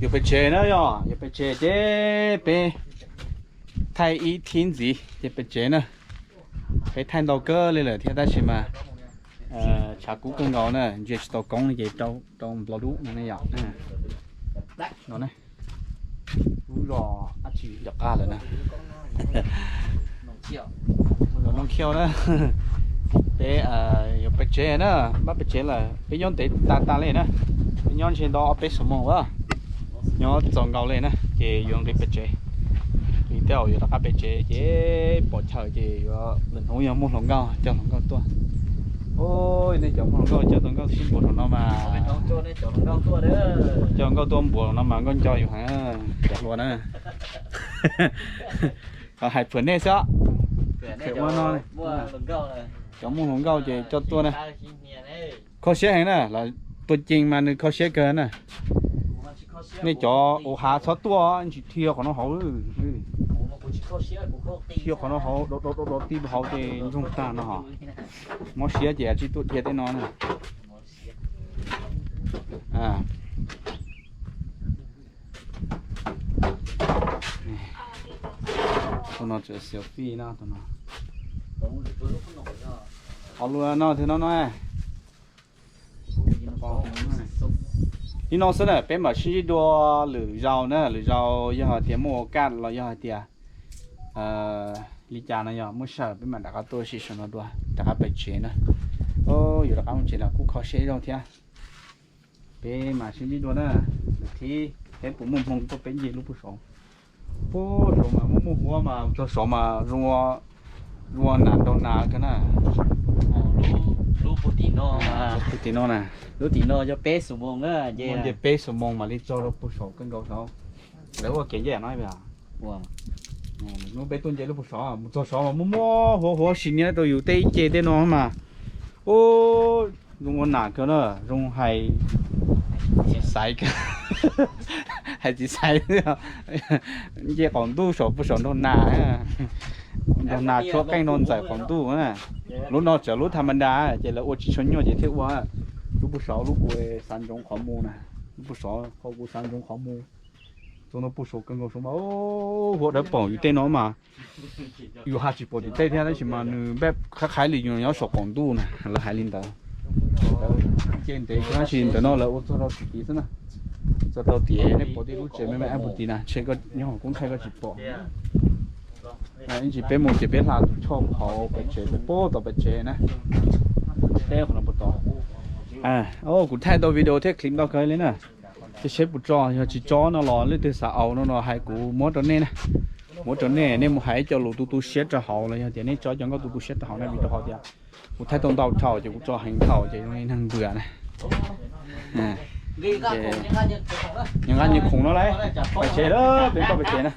Yuav pem tsev na, yog yuav pem tsev ces peb thaij ib thib ntxiv ces pem tsev na. Peb thaij ntau kawg li lawm thiab tab sis mas tshav kub kawg nkaus na, ntsia tsis tau koob li ces rau nplua dub no ne yom. No ne, lub zos dab tsi nram qab lawm na. Zos Nroog Khiaj na. Peb yuav pem tsev na, pab pem tsev lawm, peb nyob ntev tas tas li na. Peb nyob ntshe ntau ob peb xuab moos a, nyob txaus nkaus li na ces yuav nqis pem tsev. Nqis tej zaum yuav rov qab pem tsev ces pom chaw ces yuav lwm hnub yog muaj hluas nkauj coj hluas nkauj tuaj. Nej cov muaj hluas nkauj coj tus nkauj sib npuab saum no mas, coj nkauj tuaj npuab no mas nkauj nco yus heev cov hluas na. Hais phim nej xwb. Cov muaj hluas nkauj ces coj tuaj na. Kho siab heev na, los tua ceev mas nws kho siab kawg na. Nej cov ua hav txhob tuaj, tsis dhia qhov no hauv. Dhia qhov no hauv, do do do ti hauv ces ntsoog tag no hos. Mob siab ces tsis tuaj dhia tej no na. Tus no tseem selfie no, tus no. Qhov lus no twg no no. Li no xwb na, peb mam sib ntsib dua lwm zaus na, lwm zaus yog hais tias muaj ua kaj los yog hais tias li cas no yog muaj sij hawm peb mam rov qab tuaj ua si saum no dua, rov qab pem tsev na. Yuav rov qab mus tsev los kuj kho siab ib zaug thiab. Peb mam sib ntsib dua na, lwm thib peb puas muaj hmoo tuaj peb nce lub puag saud. Puag saud mas muaj muaj huab mas txog saud mas zoo ua nas nraug nas kawg na. Lub puag tim no na, lub tim no yog peb xuab moos na, nce peb xuab moos mam li txog rau puag saud kawg nkaus saud. Lawv ua kev nce no. Hnub peb tuaj nce lub puag saud, mus txog saud mas muaj muaj huab huab sim nyiam rau yus tej ib ce tej no mas. Ub, zoo ua nas kawg na, zoo hais txiv xaiv kawg. Hais txiv xaiv, nce qaum ntuj saum puag saum nraug nas, nraug nas tshuab qeej rau ntxawm qaum ntuj na. Lub no tseem lub tha ma nra ces lawv ua tsis tshua nyuaj ces thiaj ua. Lub puag saud lub kuv xav ntsoov qhov mus na, lub puag saud qhov kuv xav ntsoov qhov mus. Txog no puag saud kawg nkaus saud mas huab dawb paug yus tej no mas. Yus hais tsis pom tim tej thiab tab sis mas nws npaj qhab qhaib li yus nyob saum qaum ntuj na, lawv hais li ntawd. Nce ntev tab sis ntawm no lawv ua txog rau tim tid xwb na. Txog rau tias nej pom tej lub tsev me me ab puag tid na, ntshe nyob hauv koob thaij koj tsis pom. Ib ntsis peb mus ces peb hla tus choj hauv pem tsev pem puag tom pem tsev na. Teb qhov no puag tom. Kuv thaij tau video thiab clip ntau kawg li na. Seb seb puas tso, yog tsis tso no los leej twg xav aus no los hais kuv muab rau nej na. Muab rau nej, nej mus hais ib co lus tu tu siab rau hauv los yog tias nej tso ib co nkauj tu tu siab rau hauv na, vim rau qhov tias kuv thaij tau ntau dhau ces kuv tso heev dhau ces zoo li neeg npws na. Nqis nqaj nyias khoom no lauj, pem tsev lawm, peb toj pem tsev na.